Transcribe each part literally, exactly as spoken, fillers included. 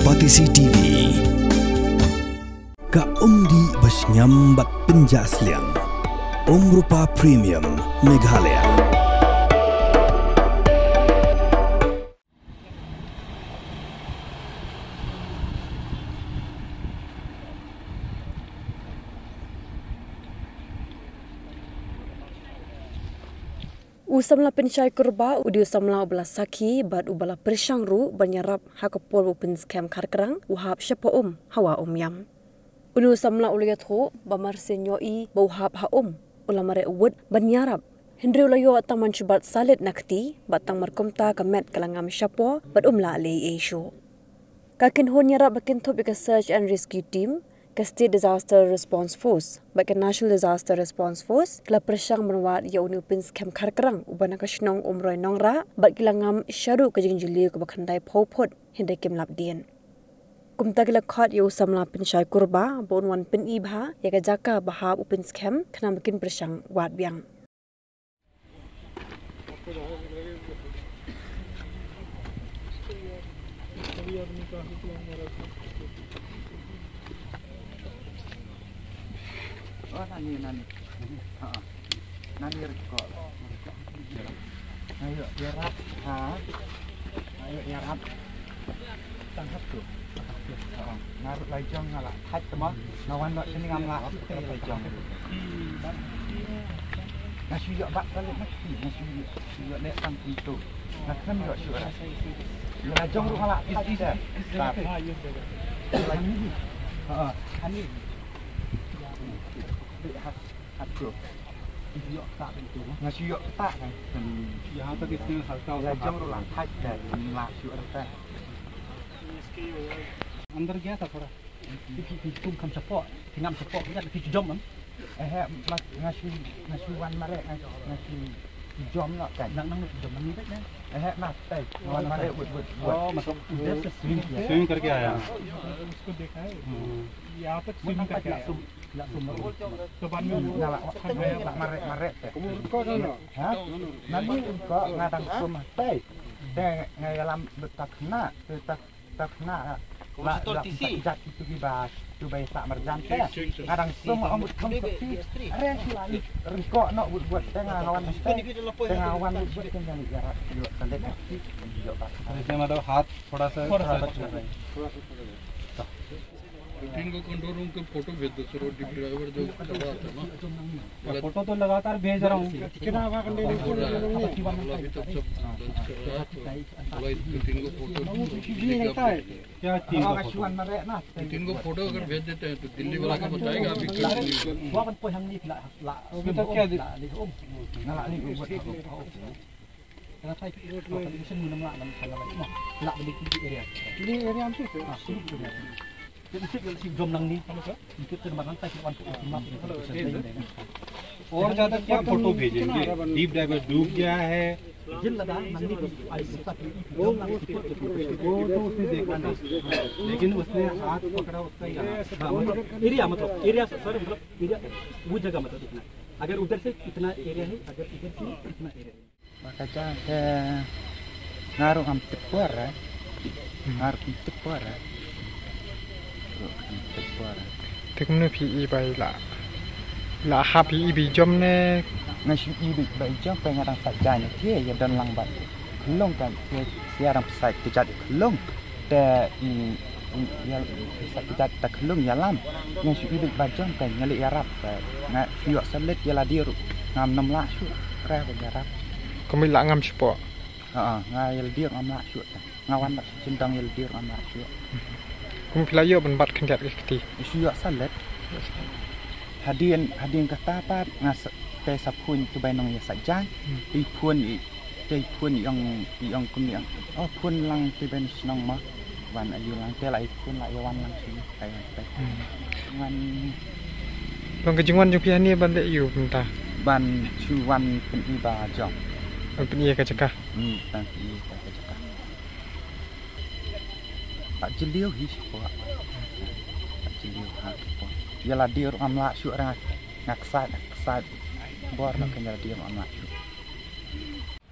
Batesi T V. Ka umdih ba shngiam bad pynjah sliang. Umrupa Premium Meghalaya. U samla Pynshai Kurbah u dei u samla uba la sakhi bad uba la pyrshang ruh ban ïarap ha ka por ba u Pynskhem Kharkrang u hap shapoh um ha Wah Umiam. Une u samla u la ïathuh ba mar sien ïohi ba u hap ha um, u la mareh wut ban ïarap. Hynrei u la ïoh tang ban shu bat salit na kti bad tang mar kumta ka met ka la ngam shapoh bad um lah leh ei ei shuh. Ka kynhun ïarap ba kynthup ïa ka Search and Rescue Team, ka State Disaster Response Force bad ka National Disaster Response Force ki la pyrshang ban wad ïa une u Pynskhem Kharkrang uba na ka shnong Umroi Nongrah bad ki la ngam shaduh ka jingjylliew kaba khyndai phew phut, hynrei kim lap dien. Kumta ki la khot ïa u samla Pynshai Kurbah ba un wan pyni bha ïa ka jaka ba hap u Pynskhem khnang ba kin pyrshang wad biang. Oh, nani, nani. Ha, ha. Nani reko. Ayo, ïarap. Ha. Ayo, ïarap. Tang hap tu. Ha, ha. Nga ruh la jong nga la thait te mo. Nga wan noh shane ngam lah. Te la jong. Nga shu ïoh bat balik na ki. Nga shu ïoh, shu ïoh leh tang pintu. Nga khlem ïoh shu ïoh. Ïoh la jong ruh nga la thait te. Tat. Ha, ha. Ani. Nga shu ïoh tak kan. Ïa, tak kan. Ïa, jong ruh la thait kan. Nga shu ïoh tak. अंदर गया था थोड़ा। Phi, phi, phi kum kham shapoh, phi ngam shapoh, phi ngam, phi jom em? Eh, eh, nga shu, nga shu wan mareh, nga, nga shu jom noh kan. Nang, nang, jom nang ni beit na. Eh, eh, na, tei, wan mareh, wut, wut, wut. Oh, मतलब उधर से स्विम किया। स्विम करके आया। उसको देखा है? हम्म। यहाँ तक स्विम करके आया। Nga la, nga la mareh, mareh te. Ha? Nani ko nga dang sum te. Te nga ïalam bad ta khynnah, te ta khynnah la, la, la, jat kitu kiba, kiba ïasah marjan te. Nga dang sum ong bad kham sati. Are ki la ryngkoh noh bad, bad te nga wan te. Te nga wan bad, bad te nga ïarap ïoh salit. Ïoh ba. जैसे मतलब हाथ थोड़ा सा, थोड़ा सा पकड़ रहे हैं। तीन को कंट्रोल रूम के फोटो भेज दो सर, वो ड्राइवर जो चला रहा था ना। फोटो तो लगातार भेज रहा हूँ। बोला, अभी तक सब लंच कर रहा है, तो बोला, इसको तीन को फोटो भेज दो। क्या तीन को फोटो? तीन को फोटो अगर भेज देते हैं तो दिल्ली वाला को बताएगा, अभी क्या दिल्ली वाला। अभी तक क्या दि- Area. Area. और ज्यादा क्या फोटो भेजेंगे? डीप डाइवर डूब गया है। वो तो उसने देखा नहीं। लेकिन उसने हाथ पकड़ा उसका यहाँ। हाँ, मतलब एरिया, मतलब एरिया, सर, मतलब एरिया, वो जगह मतलब इतना। अगर उधर से इतना एरिया है, अगर इधर से इतना एरिया है। Ba ka jaka te nga ruh ngam tip por eh. Nga ruh ngam tip por eh. Ruh ngam tip por eh. Te kumno phi i ba i la, la hap i ba i jom ne? Nga shu i ba i jom, peit nga dang sait jaiñ te ïa don lang bad khyllung kan, te ïa dang sait kjat khyllung. Te i, i, ïa, i sa kjat ta khyllung ïalam. Nga shu i beit ba jong ka, nga leh ïarap ka. Nga shu ïoh salit ïa lade ruh. Ngam nym lah shuh re ban ïarap. Kumno la ngam shuh po? Ha, nga ïa lade ruh ngam lah shuh ka. Nga wan bad shu jingdang ïa lade ruh ngam lah shuh. Kumno phi la ïoh ban bat khyndiat ka kti? Shu ïoh salit. Hadien, hadien kata pat nga sa, te sa phone tu bai nong ïa sa jang. Hmm. I phone i Te i phone i ong, i ong kumne ong. Oh, phone lang te ban shnong ma. Wan ayu lang te la i phone la i wan lang sini. Kai wan te. Hmm. Wan. Long ka jingwan jong phi hangne ban leh ïu mynta. Ban shu wan pyni ba jong. Ban pyni ka jaka. Hmm, ban pyni ka jaka. Ba jylliew hi shu po. Ba jylliew ha shu po. Ïa lade ruh ngam lah shuh ra nga ksaid, ksaid. Bor na ka ïa lade ruh ngam lah shuh.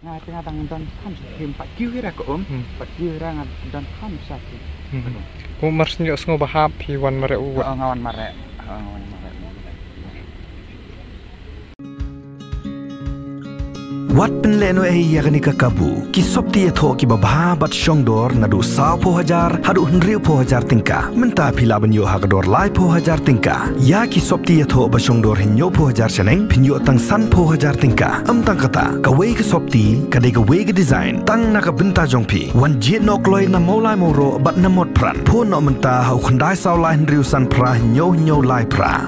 Nga te nga dang don kham sa kim pat kiu ira ka um. Hmm. Pat kiu ira nga don kham sa kim. Hmm. Ku mar snyo sngo bahap hi wan mare u. Oh, nga wan mare. Oh, nga wan mare. Wat pynleh noh ei ïa kane ka kabu. Ki sopti ïathoh kiba bha bad shongdor naduh sawphew hajar haduh hynriewphew hajar tyngka. Mynta phi lah ban ïoh ha ka dor laiphew hajar tyngka. Ïa ki sopti ïathoh ba shongdor hynñiewphew hajar shaneng phin ïoh tang sanphew hajar tyngka. Ym tang kata, kawei ka sopti ka dei kawei ka design tang na ka bynta jong phi. Wan jied noh kloi na Mawlai Mawroh bad na Motphran. Phone noh mynta ha u khyndai saw lai hynriew san phra hynñiew hynñiew lai phra.